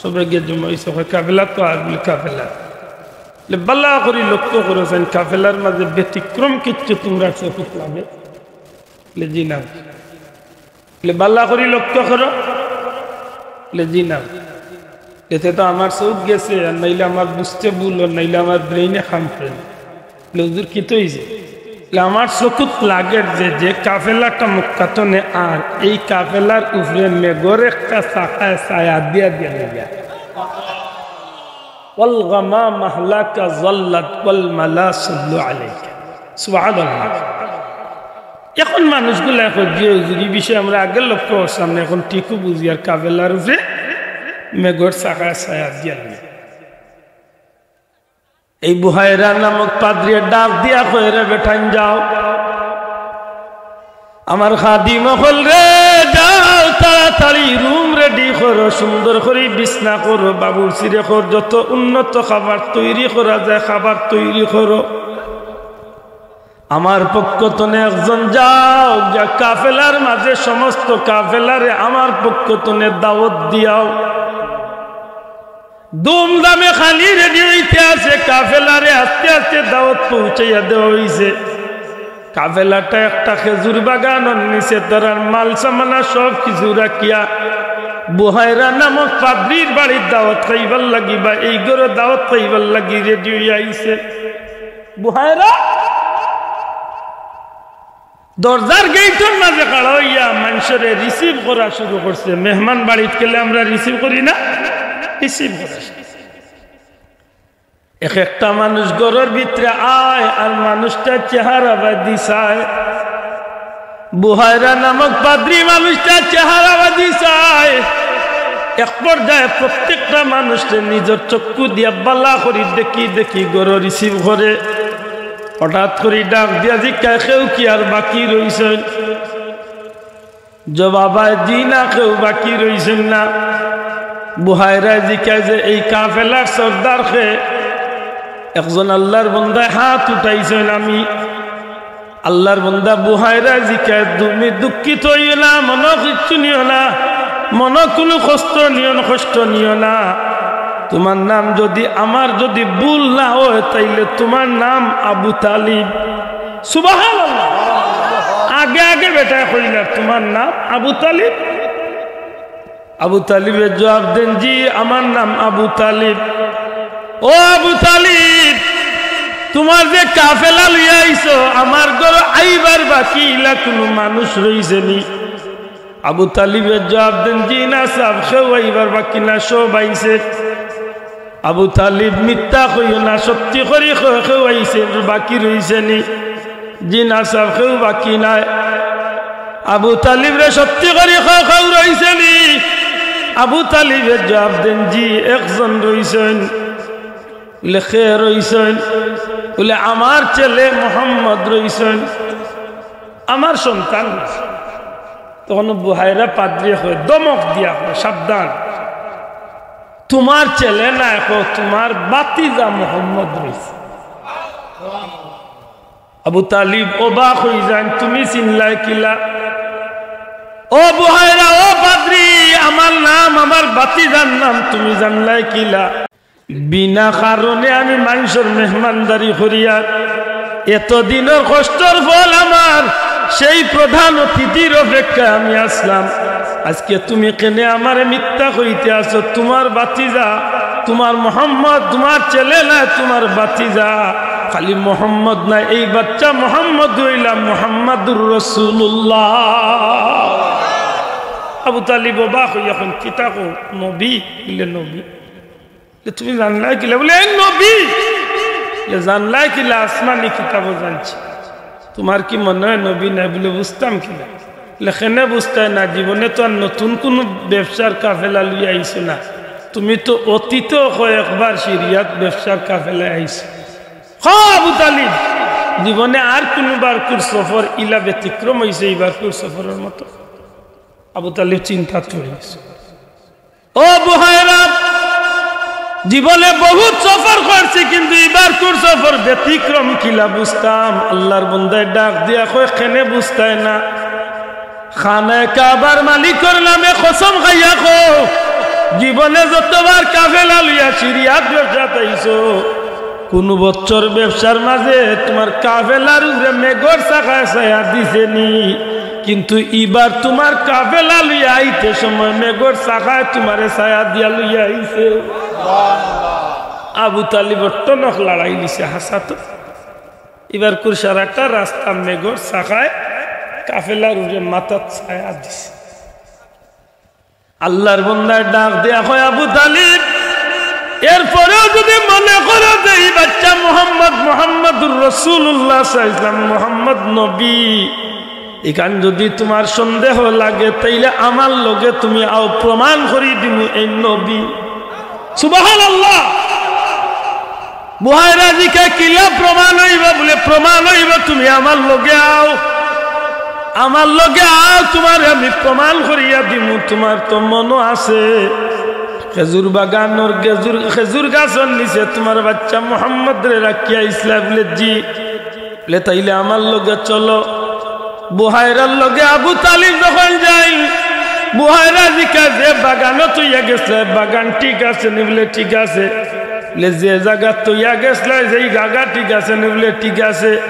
সবে গিয়া জমা অইছে, কয়, "কাফেলা তো আর।" বলে, "কাফেলা।" বলে, "বালা করি লক্ষ্য করো চাইন, কাফেলার মাঝে ব্যতিক্রম কিচ্ছু তুমরার চকুত লাগে?" বলে, "জি না।" বলে, "বালা করি লক্ষ্য করো।" বলে, "জি না।" এতে তো আমার চোখ গেছে, আর নাইলে আমার বুঝতে ভুল, আর নাইলে আমার ব্রেইনে কাম করে না। বলে, "হুজুর, কিতা অইছে?" বলে, "আমার চকুত লাগের যে, যে কাফেলাটা মক্কা তনে আর, এই কাফেলার উপরে মেঘর একটা শাখায় ছায়া দিয়া দিয়া লইয়া। ওয়াল গামামা লাকা যাল্লাত ওয়াল মালা সাল্লু আলাইকা।" সুবহানাল্লাহ। এখন মানুষগুলা এখন যে হুজুর, এই বিষয়ে আমরা আগে লক্ষ্য করছিলাম না, এখন ঠিকও বুঝি, আর কাফেলার উপরে মেঘর শাখায় ছায়া দিয়া লইয়া। এই বুহাইরা নামক পাদ্রিয়ে ডাক দিয়া কয়, "রে বেটাইন, যাও, আমার খাদিম অকলরে, যাও তাড়াতাড়ি রুম রেডি করো, সুন্দর করি বিছনা করো, বাবুর্চিরে কও যত উন্নত খাবার তৈরি করা যায়, খাবার তৈরি করো। আমার পক্ষ তনে একজন যাও, গিয়া কাফেলার মাঝে সমস্ত কাফেলারে আমার পক্ষ তনে দাওয়াত দিয়াও।" ধুমধামে খানি রেডি অইতে আছে, কাফেলারে আস্তে আস্তে দাওয়াত পৌঁছাইয়া দেওয়া অইছে। কাফেলাটা একটা খেজুর বাগানর নিচে তারার মাল সামানা সব কিছু রাখিয়া বুহাইরা নামক পাদ্রির বাড়িত দাওয়াত খাইবার লাগি বা এই ঘরো দাওয়াত খাইবার লাগি রেডি অইয়া আইছে। বুহাইরা দরজার গেইটর মাঝে খাড়া অইয়া মানষরে receive করা শুরু করছে। মেহমান বাড়িত গেলে আমরা receive করি না, receive করা শুরু। এক একটা মানুষ ঘরর ভিতরে আয়, আর মানুষটার চেহারা বাদি চায়। বুহাইরা নামক পাদ্রি মানুষটার চেহারা বাদি চায়। এক পর্যায়ে প্রত্যেকটা মানুষরে নিজর চক্ষু দিয়া বালা করি দেখি দেখি ঘরো receive করে। হঠাৎ করি ডাক দিয়া জিকায়, "কেউ কি আর বাকি রইছইন?" জবাব আয়, "জি না, কেউ বাকি রইছইন না।" বুহাইরায় জিকায় যে, "এই কাফেলার সর্দার কে?" একজন আল্লার বন্দায় হাত উঠাইছইন, "আমি।" আল্লার বন্দা বুহাইরায় জিকায়, "তুমি দুঃখিত অইও না, মনো কিচ্ছু নিও না, মনো কুনু কষ্ট নিও না, কষ্ট নিও না। তুমার নাম যুদি, আমার যুদি ভুল না অয়, তাইলে তুমার নাম আবু তালিব।" সুবহানাল্লাহ। আগে আগে বেটায় কইলা, "তুমার নাম আবু তালিব?" আবু তালিবে জবাব দেন, "জি, আমার নাম আবু তালিব।" "ও আবু তালিব, তুমার যে কাফেলা লইয়া আইছো, আমার ঘরো আইবার বাকি ইলা কুনু মানুষ রইছে নি?" আবু তালিবে জবাব দেন, "জি না সাব, কেউ আইবার বাকি না, সব আইছে।" আবু তালিব, "মিথ্যা কইও না, সত্যি করি কও, কেউ আইছে, বাকি রইছে নি?" "জি না সাব, কেউ বাকি নাই।" আবু তালিবরে, "সত্যি করি কও, কেউ রইছে নি?" আবু তালিবে জবাব দেন, "জি, একজন রইছইন।" বলে, "কে রইছইন?" বলে, "আমার ছেলে মোহাম্মদ রইছইন, আমার সন্তান।" তখন বুহাইরা পাদ্রিয়ে কয়, ধমক দিয়া কয়, "সাবধান, তুমার ছেলে নায়, কও, তুমার ভাতিজা মোহাম্মদ রইছে।" আবু তালিব অবাক অইযাইন, "তুমি চিনলায় কিলা?" "ও বুহাইরা, ও পাদ্রি, আমার নাম, আমার ভাতিজার নাম তুমি জানলায় কিলা?" "বিনা কারণে আমি মানষর মেহমানদারি করিয়ার, এতদিনর কষ্টর ফল আমার, সেই প্রধান অতিথির অপেক্ষায় আমি আছলাম। আইজকে তুমি কেনে আমারে মিথ্যা কইতে আছো? তুমার ভাতিজা তোমার মোহাম্মদ তোমার ছেলে না, তোমার ভাতিজা। খালি মোহাম্মদ না, এই বাচ্চা মোহাম্মদ অইলা মুহাম্মাদুর রাসূলুল্লাহ। আবু তালিব অবাক অইয়া কইন, "কিতা কও, নবী?" বলে, "নবী।" বলে, "তুমি জানলায় কিলা?" বলে, "এ নবী।" বলে, "জানলায় কিলা? আসমানি কিতাবো জানছি।" "তোমার কি মনে অয় নবী নায়?" বলে, "বুঝতাম কিলা?" বলে, "কেনে বুঝতায় না? জীবনে তো আর নতুন কুনু ব্যবসার কাফেলা লইয়া আইছো না, তুমি তো অতীতেও কয়েকবার সিরিয়াত ব্যবসার কাফেলায় আইছো।" "হ আবু তালিব, জীবনে আর কুনুবারকুর সফর ইলা ব্যতিক্রম অইছে ইবারকুর সফরর মতো।" আবু তালিব চিন্তাত পড়ি গেছে। ও বুহায়রা, জীবনে বহুত সফর করছি, কিন্তু ইবারকুর সফর ব্যতিক্রম কিলা বুঝতাম। আল্লার বন্দায় ডাক দিয়া কয়, "কেনে বুঝতায় না?" "খানায়ে কাবার মালিকর নামে কসম খাইয়া কও, জীবনে যতবার কাফেলা লইয়া সিরিয়াত ব্যবসাত আইছো, কুনু বছর ব্যবসার মাঝে তোমার কাফেলার উপরে মেঘর ছাকায় ছায়া দিছে নি? কিন্তু ইবার তোমার কাফেলা লইয়া আইতে সময় মেঘর ছাকায় তোমারে ছায়া দিয়া লইয়া আইছে।" আবু তালিবর টনক লড়াই দিছে, হাছা তো। ইবারকুর সারাটা রাস্তা মেঘর ছাকায় কাফেলার উপরে মাথাত ছায়া দিছে। আল্লার বন্দায় ডাক দিয়া কয়, "আবু তালিব, এরপরেও যুদি মনে করো যে ই বাচ্চা মুহাম্মদ, মুহাম্মাদুর রাসূলুল্লাহ সাল্লাল্লাহু আলাইহি ওয়াসাল্লাম, মুহাম্মদ নবী, ইখান যুদি তোমার সন্দেহ লাগে, তাইলে আমার লগে তুমি আও, প্রমাণ করি দিমু এই নবী।" সুবহানাল্লাহ। বুহায়রা জিকায়, "কিলা প্রমাণ অইবো?" বলে, "প্রমাণ অইবো, তুমি আমার লগে আও, আমার লগে আও, তোমারে আমি প্রমাণ করিয়া দিমু।" তোমার তো মনো আছে, খেজুর বাগানর খেজুর, খেজুর গাছর নিচে তোমার বাচ্চা মুহাম্মদরে রাখিয়া আইছলায়। বলে, "জি।" বলে, "তাইলে আমার লগে চলো।" বুহায়রার লগে আবু তালিব যখন যাইন, বুহায়রা জিকায়, "যে বাগানো থইয়া গেছলায়, বাগান ঠিক আছে নি?" বলে, "ঠিক আছে।" বলে, "যে জাগাত থইয়া গেছলায়, যেই জাগা ঠিক আছে নি?" বলে, "ঠিক আছে।"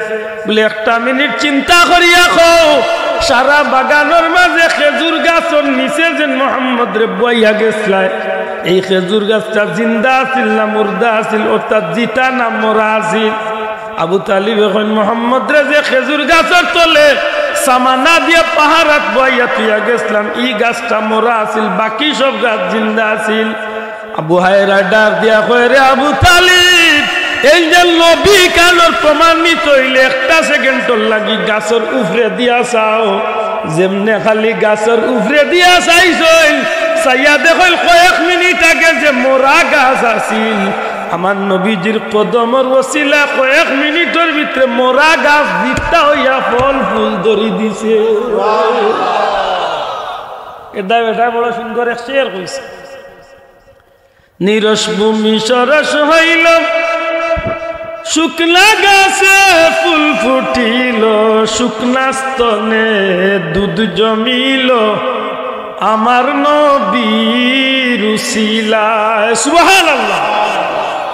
বলে, "একটা মিনিট চিন্তা করিয়া কও, সারা বাগানর মাঝে খেজুর গাছর নিচে যেন মুহাম্মদরে বওয়াইয়া গেছলায়, এই খেজুর গাছটা জিন্দা আছিল না মুর্দা আছিল, অর্থাৎ জিতা না মরা আছিল?" আবু তালিবে কইন, "মুহাম্মদরে যে খেজুর গাছর তলে সামানা দিয়া পাহারাত বওয়াইয়া থইয়া গেছলাম, ই গাছটা মরা আছিল, বাকি সব গাছ জিন্দা আছিল।" বুহায়রায় ডাক দিয়া কয়, "রে আবু তালিব, এই যে নবী ইখানর প্রমাণিত অইলে একটা সেকেন্ডর লাগি গাছর উপরে দিয়া চাও।" যেমনে খালি গাছর উপরে দিয়া চাইছইন, চাইয়া দেখইন কয়েক মিনিট আগে যে মরা গাছ আছিল, আমার নবীজির কদমর ওসিলা কয়েক মিনিটর ভিতরে মরা গাছ জিন্দা অইয়া ফল ফুল ধরি দিছে। এদায় বেটায় বড় সুন্দর এক শের কইছে। নিরস ভূমি সরস হইল, শুকনা গাছে ফুল ফুটিল, শুকনা স্তনে দুধ জমিল, আমার নবীর উসিলায়। সুবহানাল্লাহ।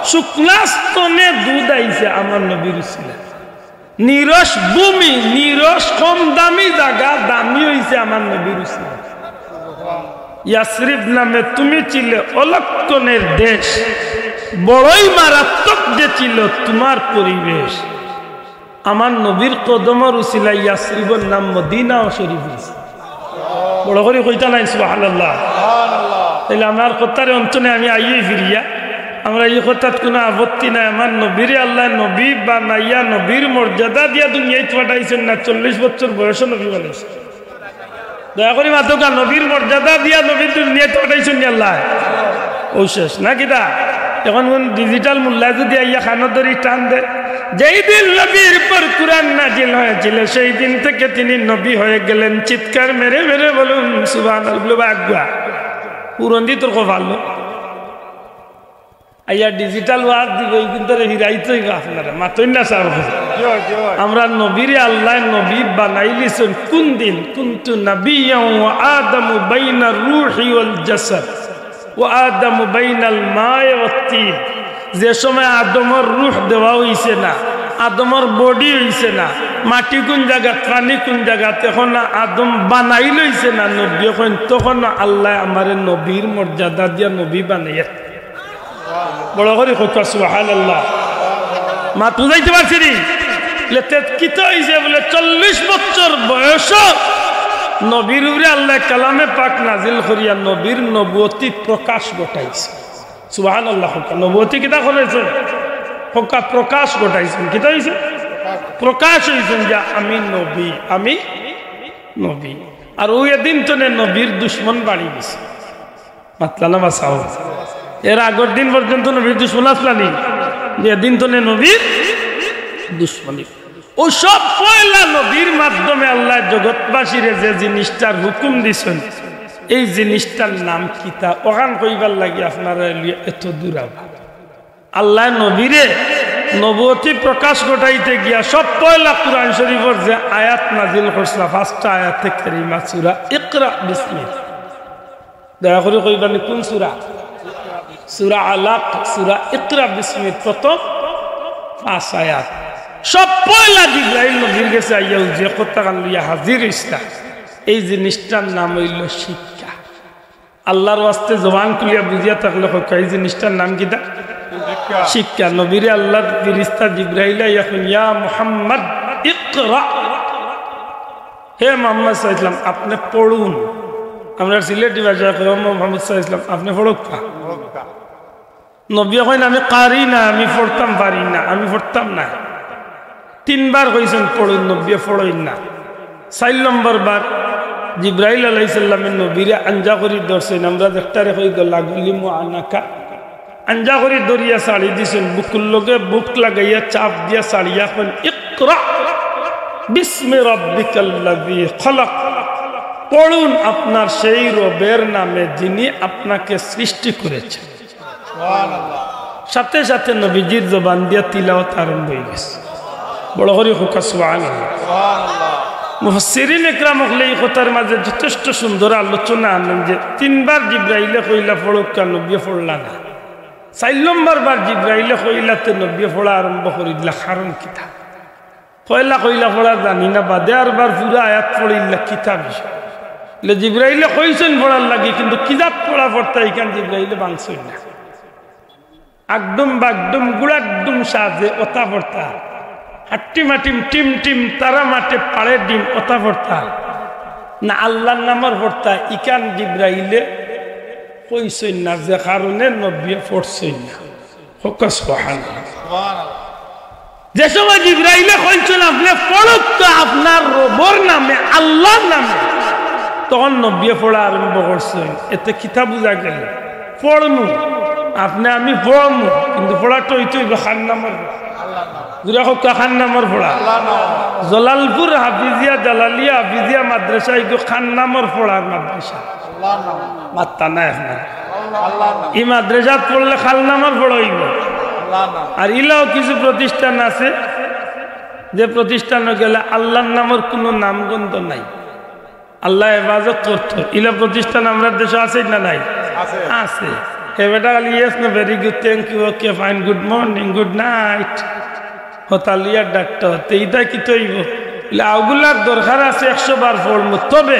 শুকনা স্তনে দুধ আইছে আমার নবীর উসিলায়। নিরস ভূমি, নিরস কম দামি জাগা, দামি অইছে আমার নবীর উসিলায়। ইয়াসরিব নামে তুমি ছিলে অলক্ষণের দেশ, বড়ই মারাত্মক যে ছিল তোমার পরিবেশ। আমার নবীর কদমর উসিলায় ইয়াসরিবর নাম মদিনাও শরীফ অইছে। বড় করি কইতা নায় সুবহানাল্লাহ। তাইলে আমার কথার অন্তরে আমি আইয়াই ফিরিয়া, আমরা ই কথাত কুনু আপত্তি নাই। আমার নবীরে আল্লায় নবী বানাইয়া নবীর মর্যাদা দিয়া দুনিয়াত পাঠাইছইন না, চল্লিশ বছর বয়সো নবী বানাইছইন। দয়া করি মাতউক্কা, নবীর মর্যাদা দিয়া নবীর দুনিয়াত পাঠাইছইন নি আল্লায়? অউ শেষ না কিতা? এখন কোন ডিজিটাল মোল্লায় যুদি আইয়া কানো ধরি টান দেয়, "যেই দিন নবীর উপর কুরআন নাজিল হয়েছিল, সেই দিন থেকে তিনি নবী হয়ে গেলেন।" চিৎকার মেরে মেরে বলুন সুবহানাল্লাহ। বলে, "বা আগুয়া, পুরন্দি তোর কপাল।" আইয়া ডিজিটাল ওয়াজ দিব, এই দিন ধরে হিরাইতে অইবো আপনারা। মাতইন না সার। আমরা নবীরে আল্লায় নবী বানাইলিছইন কোন দিন? কুনতু নাবিয়্যান ওয়া আদামু বাইনার রূহি ওয়াল জাসাদ ওয়া আদামু বাইনাল মায়ে ওয়াত তিন। যে সময় আদমর রূহ দেওয়া অইছে না, আদমর বডি অইছে না, মাটি কুন জাগাত, পানি কুন জাগাত, তখনো আদম বানাইল অইছে না, নবী অইন, তখনো আল্লায় আমারে নবীর মর্যাদা দিয়া নবী বানাইয়া। বড় করি কউক্কা সুবহানাল্লাহ। মাত বুঝাইতে পারছি নি? লে তে কিতা অইছে বুলে, চল্লিশ বছর বয়স নবীর উপরে আল্লায় কালামে পাক নাজিল করিয়া নবীর নবুয়তি প্রকাশ ঘটাইছে। সুবহানাল্লাহ কউক্কা। নবুয়তি কিতা করেছে? কউক্কা প্রকাশ ঘটাইছে। কিতা অইছে? প্রকাশ অইছে যে আমি নবী, আমি নবী। আর অউ এদিন তনে নবীর দুশমন বাড়ি গেছে। মাতলা না বাঁচাও। এর আগর দিন পর্যন্ত নবীর দুশমন আছলা নি, যে দিন তনে নবীর দুশমনি। অউ সব পয়লা নবীর মাধ্যমে আল্লায় জগৎবাসীরে যে জিনিসটার হুকুম দিছইন, এই জিনিসটার নাম কিতা, অখান কইবার লাগি আপনারারে লইয়া এত দূর আবার। আল্লায় নবীরে নবুয়তি প্রকাশ ঘটাইতে গিয়া সব পয়লা কুরআন শরীফর যে আয়াত নাজিল করছলা, পাঁচটা আয়াতে কারিমা, সূরা ইকরা বিসমি দয়া করি কইবা নি কুন সূরা? সূরা আলাক, সূরা ইকরা বিসমির প্রথম পাঁচ আয়াত। সব পয়লা জিব্রাইল নবীর গেছে আইয়া অউ যে কথাখান লইয়া হাজির অইছলা, এই জিনিসটার নাম অইলো শিক্ষা। আল্লাহর ওয়াস্তে জবান খুলিয়া বুঝিয়া থাকলে কউক্কা, এই জিনিসটার নাম কিতা? শিক্ষা। নবীরে আল্লাহর ফিরিস্তা জিব্রাইল আইয়া কইন, "ইয়া মুহাম্মদ, ইকরা।" হে মোহাম্মদ সাল্লাল্লাহু আলাইহি ওয়াসাল্লাম, আপনে পড়ুন। আমরা সিলেটি ভাষায় কই, "ও মোহাম্মদ সাল্লাল্লাহু আলাইহি ওয়াসাল্লাম, আপনে পড়উক্কা।" নবীয়ে কইন, "আমি কারি না, আমি পড়তাম পারি না, আমি পড়তাম না।" তিনবার কইছইন, "পড়ুন।" নবীয়ে পড়ইন না। চাইর নম্বর বার জিব্রাইল আলাইহিস সালামে নবীরে আঞ্জা করি ধরছইন, আমরা যেকটারে কই গলা গুলি মুআনাকা, আঞ্জা করি ধরিয়া ছাড়ি দিছইন, বুকুর লগে বুক লাগাইয়া চাপ দিয়া ছাড়িয়া কইন, "ইকরা বিসমি রাব্বিকাল্লাযী খালাক।" পড়ুন আপনার সেই রবের নামে যিনি আপনাকে সৃষ্টি করেছেন। সাথে সাথে নবীজির জবান দিয়া তিলাওয়াত আরম্ভ অই গেছে। বড় করি কউক্কা সুবহানাল্লাহ। মুফাসসিরিন একরাম অকলে এই কথার মাঝে যথেষ্ট সুন্দর আলোচনা আনইন যে তিনবার জিব্রাইলে কইলা পড়উক্কা, নবীয়ে পড়লা না। চাইর নম্বর বার জিব্রাইলে কইলা তে নবীয়ে পড়া আরম্ভ করি দিলা, কারণ কিতা? পয়লা কইলা পড়া জানি না, বাদে আরবার পুরা আয়াত পড়িলা, কিতা বিষয়? লে জিব্রাইলে কইছইন পড়ার লাগি, কিন্তু কিজাত পড়া পড়তা ইখান জিব্রাইলে ভাংছইন না। আগডুম বাগডুম গুড়াডুম সাজে অতা পড়তা, হাট্টি মাটিম টিম টিম তারা মাঠে পাড়ে ডিম অতা পড়তা, না আল্লাহর নামর পড়তা, ইখান জিব্রাইলে কইছইন না, যে কারণে নবীয়ে পড়ছইন না। কউক্কা সুবহানাল্লাহ। যে সময় জিব্রাইলে কইছইন, "আপনে পড়উক্কা আপনার রবর নামে, আল্লাহর নামে," তখন নবীয়ে পড়া আরম্ভ করছইন। এতে কিতা বুঝা গেল? পড়মু, আপনে আমি পড়মু, কিন্তু পড়াটা অইতো অইবো কার নামর? জুরে কউক্কা, কার নামর পড়া? জালালপুর হাফিজিয়া, জালালিয়া হাফিজিয়া মাদ্রাসা, ইগু কার নামর পড়ার মাদ্রাসা? মাত্তা নাই আপনার। ই মাদ্রাসাত পড়লে কার নামর পড়া অইবো? আর ইলাও কিছু প্রতিষ্ঠান আছে, যে প্রতিষ্ঠানো গেলে আল্লাহর নামর কুনু নামগন্ধ নাই, আল্লায় হেফাজত করতো। ইলা প্রতিষ্ঠান আমরার দেশো আছে না নাই? আছে। আছে। হে বেটা খালি yes, no, very good, thank you, okay, fine, good morning, good night। হতা লইয়া ডাকতো, তে ইতা কিতা অইবো? বলে, "অগুলার দরকার আছে, একশো বার পড়মু। তবে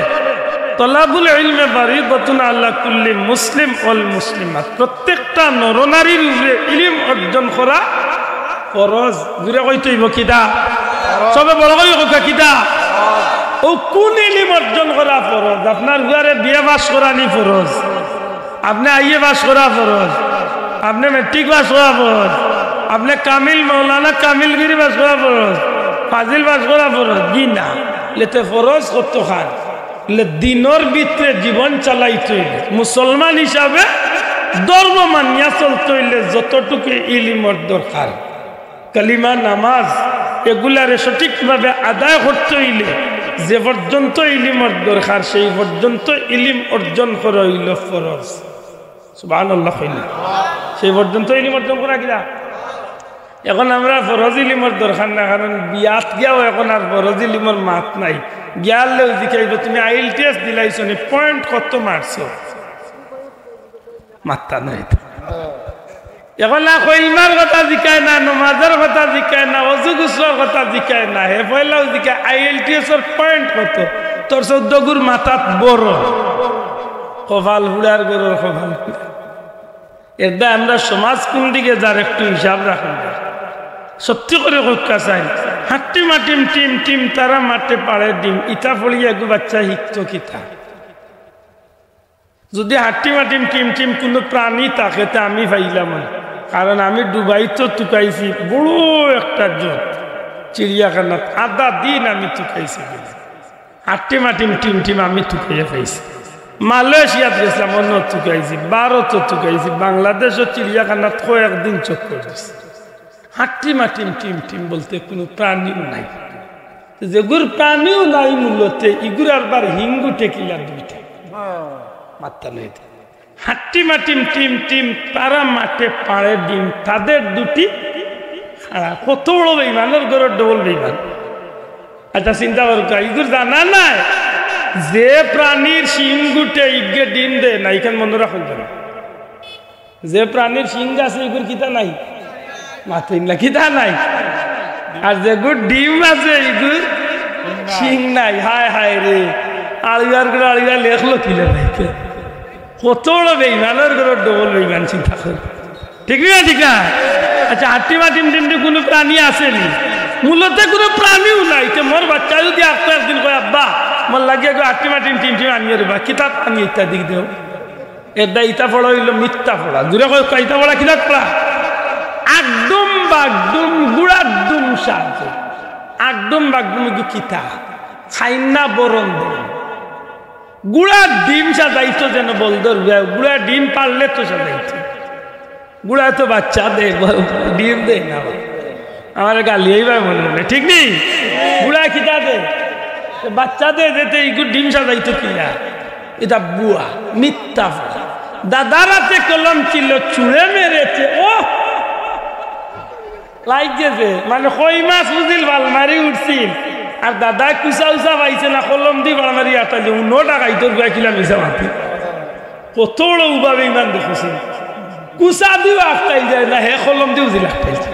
তলাবুল ইলমে ফারিদাতুন আলা কুল্লি মুসলিম ওয়াল মুসলিমাত।" প্রত্যেকটা নরনারীর উপরে ইলিম অর্জন করা ফরজ। জুরে কইতে অইবো কিতা? সবে বড় করি কউক্কা কিতা? অউ কুন ইলিম অর্জন করা ফরজ? আপনার পুয়ারে বিএ পাস করানি ফরজ, আপনে আইএ পাস করা ফরজ, আপনে মেট্রিক পাস করা ফরজ, আপনে কামিল, মৌলানা কামিলগিরি পাস করা ফরজ, ফাজিল পাস করা ফরজ, জি না। লে তে ফরজ কতখান? লে দিনর ভিতরে জীবন চালাইতে অইলে, মুসলমান হিসাবে ধর্ম মানিয়া চলতে অইলে যতটুকু ইলিমর দরকার, কালিমা, নামাজ, এগুলারে সঠিকভাবে আদায় করতে অইলে যে পর্যন্ত ইলিমর দরকার, সেই পর্যন্ত ইলিম অর্জন করা অইলো ফরজ। সুবহানাল্লাহ কইন না। সেই পর্যন্ত ইলিম অর্জন করা কিলা? এখন আমরা ফরজ ইলিমর দরকার না, কারণ বিয়াত গিয়াও এখন আর ফরজ ইলিমর মাত নাই। গিয়ারলেও জিকাইবো, "তুমি আইএলটিএস দিলাইছো নি, পয়েন্ট কত মারছো?" মাত্তা নাই তো। এখন না কলমার কথা জিকায় না, নমাজর কথা জিকায় না, অজু গোসলর কথা জিকায় না, হে পয়লাউ জিকায় আইএলটিএসর পয়েন্ট কত, তোর চৌদ্দ গুর মাথাত বড়। কপাল ফুড়ার গরুর কপাল ফুড়া। এরদায় আমরা সমাজ কুন দিকে যার একটু হিসাব রাখুন। সত্যি করি কউক্কা চাই, হাট্টি মাটিম টিম টিম, তারা মাঠে পাড়ে ডিম, ইতা পড়িয়া এগু বাচ্চা হিকতো কিতা? যুদি হাট্টি মাটিম টিম টিম কুনু প্রাণী থাকে, তে আমি পাইলাম না। কারণ আমি ডুবাইতো তুকাইছি বড় একটা জুত, চিড়িয়াখানাত আধা দিন আমি তুকাইছি। হাট্টি মাটিম টিম টিম আমি তুকাইয়া পাইছি। মালয়েশিয়াত গেছিলাম, অনো তুকাইছি, ভারতো তুকাইছি, বাংলাদেশো চিড়িয়াখানাত কয়েকদিন চক্কর দিছি। হাট্টি মাটিম টিম টিম বলতে কুনু প্রাণীও নাই। যেগুর প্রাণীও নাই মূলতে, ইগুর আরবার হিঙ্গুটে কিলা দুইটা। মাত্তা নাই। হাট্টি মাটিম টিম টিম, তারা মাঠে পাড়ে ডিম, তাদের দুটি খাড়া। কত বড় বেইমানর ঘরর ডবল বেইমান। আচ্ছা, চিন্তা করো, ইগুর জানা নাই যে প্রাণীর শিং গুটে ইগে ডিম দেয় না, ইখান মনো রাখুন যেন। যে প্রাণীর শিং আছে, ইগুর কিতা নাই? মাতিন না, কিতা নাই? আর যেগুর ডিম আছে, ইগুর শিং নাই। হায় হায় রে, আড়ুয়ার করে আড়ুয়া লেখলো কিলা ভাইকে? কত বড় বেইমানর ঘরর ডবল বেইমান, চিন্তা করো। ঠিক না, ঠিক না? আচ্ছা, হাট্টি মাটিম টিম টিম কুনু প্রাণী আছে নি? মূলতে কুনু প্রাণীও নাই। তে মোর বাচ্চা যুদি আস্তা একদিন কয়, "আব্বা, মোর লাগি এগু হাট্টি মাটিম টিম টিম আনিও রে বা, কিতা আনি ইত্যাদি দেও।" এরদায় ইতা পড়া অইলো মিথ্যা পড়া। জুরে কউক্কা, ইতা পড়া কিতা পড়া? আগডুম বাগডুম গুড়ার ডিম সাজে। আগডুম বাগডুম ইগু কিতা? খাইন না বরন বরন। গুড়ার ডিম সাজাইতো যেন বলদর, গুড়ার ডিম পারলে তো সাজাইতো। গুড়ায় তো বাচ্চা দেয়, ব-, ডিম দেয় না। আমার গালি এইবার মনে মনে, ঠিক নি? গুড়ায় কিতা দেয়? তো বাচ্চা দেয়, যেতে ইগু ডিম সাজাইতো কিনা? ইতা বুয়া, মিথ্যা। দাদার আতে কলম ছিল, ছুঁড়ে মেরেছে, ও লাইগেছে, মানে কই মাছ বুঝিল, বাল মারি উঠছিল। আর দাদায় কুচা উচা পাইছে না, কলম দি বাল মারি আটাইলে, উনো ডাকাইতর গুয়া কিলা মিছা মাতি। কত বড় উবা বেইমান দেখছি। কুচা দিও আটকাই যায় না, হে কলম দিও দিল আটকাই যায়।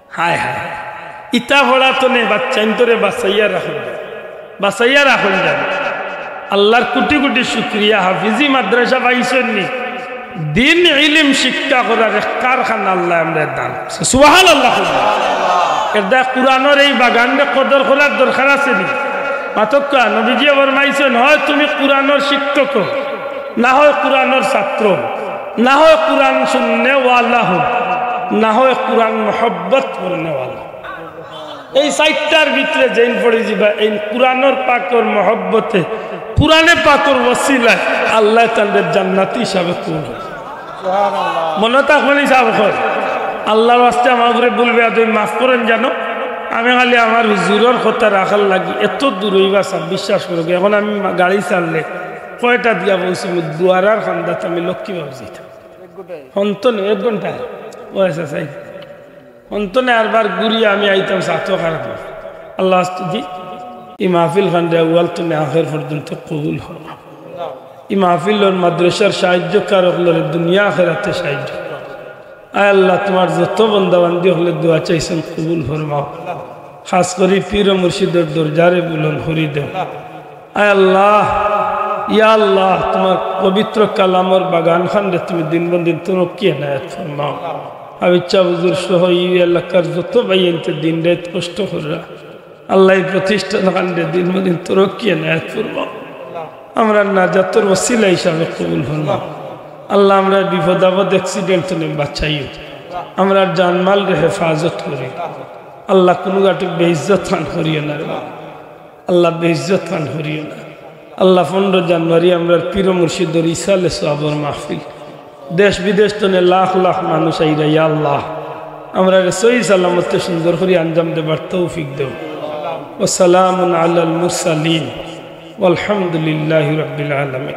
হায় হায়, ইতা পড়া তো নে, বাচ্চাইন্তরে বাঁচাইয়া রাখুন, বাঁচাইয়া রাখুন যেন। আল্লাহর কোটি কোটি শুকরিয়া, হাফিজি মাদ্রাসা পাইছইন নি, দিন ইলিম শিক্ষা করার এক কারখানা আল্লায় আমরারে দান করছে। সুবহানাল্লাহ। এরদায় কুরআনর এই বাগানরে কদর করার দরকার আছে নি? মাতউক্কা, নবীজিয়ে ফরমাইছইন, হয় তুমি কুরআনর শিক্ষক অও, না হয় কুরআনর ছাত্র অও, না হয় কুরআন শুননেওয়ালা অও, না হয় কুরআন মহব্বত করনেওয়ালা অও। এই চাইরটার ভিতরে যেইন পড়ি যিবা, এইন কুরআনর পাকর মহব্বতে, কুরআনে পাকর ওসিলায় আল্লায় তানরে জান্নাতি হিসাবে কবুল করবা। মনো থাকবো নি সাব অকল? আল্লাহর ওয়াস্তে আমার উপরে ভুল বেয়াদবি মাফ করইন জানো। আমি খালি আমার হুজুরর কথা রাখার লাগি এত দূর অইবা সাব, বিশ্বাস করো। এখন আমি মা-, গাড়ি ছাড়লে কয়টা দিয়া বলছি, আমি দুয়ারার কান্দাত আমি লক্ষ্মী বাবু যাইতাম। হন্তনে এক ঘন্টা। ও আচ্ছা, চাই। হন্তনে আরবার ঘুরিয়া আমি আইতাম সাতও খারাপ। আল্লাহ আস্তুদি, এই মাহফিল খানরে আউয়াল তনে আখের পর্যন্ত কবুল করো। এই মাহফিলর মাদ্রাসার সাহায্যকার অকলরে দুনিয়া আখেরাতে সাহায্য করো। আয় আল্লাহ, তোমার যত বন্দাবান্দি অকলে দোয়া চাইছইন কবুল ফরমাও। খাস করি পীর ও মুর্শিদর দরজারে বুলন্দ করি দেও। আয় আল্লাহ, ইয়া আল্লাহ, তোমার পবিত্র কালামর বাগান খানরে তুমি দিন বন দিন তরক্কি এনায়েত ফরমাও। হাফিজ সাব হুজুর সহ এই এলাকার যত ভাইয়াইন্তে দিন রাইত কষ্ট কররা, আল্লাহ এই প্রতিষ্ঠান খানরে দিন বন দিন তরক্কি এনায়েত ফরমাও। আমরার নাজাতর ওসিলা হিসাবে কবুল ফরমাও। আল্লাহ আমরার বিপদ আপদ accident তনে বাঁচাইও। আমরার জানমালরে হেফাজত করিও। আল্লাহ কুনু ঘাটে বেইজ্জত খান করিও না রে। আল্লাহ বেইজ্জত খান করিও না। আল্লাহ পনরো জানুয়ারি আমরার পীর মুর্শিদর ইসালে সওয়াবর মাহফিল। দেশ বিদেশ তনে লাখ লাখ মানুষ আইরা, ইয়া আল্লাহ, আমরারে সহি সালামতে সুন্দর করি আঞ্জাম দেবার তৌফিক দেও। ওয়া সালামুন আলাল মুরসালিন, ওয়ালহামদুলিল্লাহি রাব্বিল আলামিন।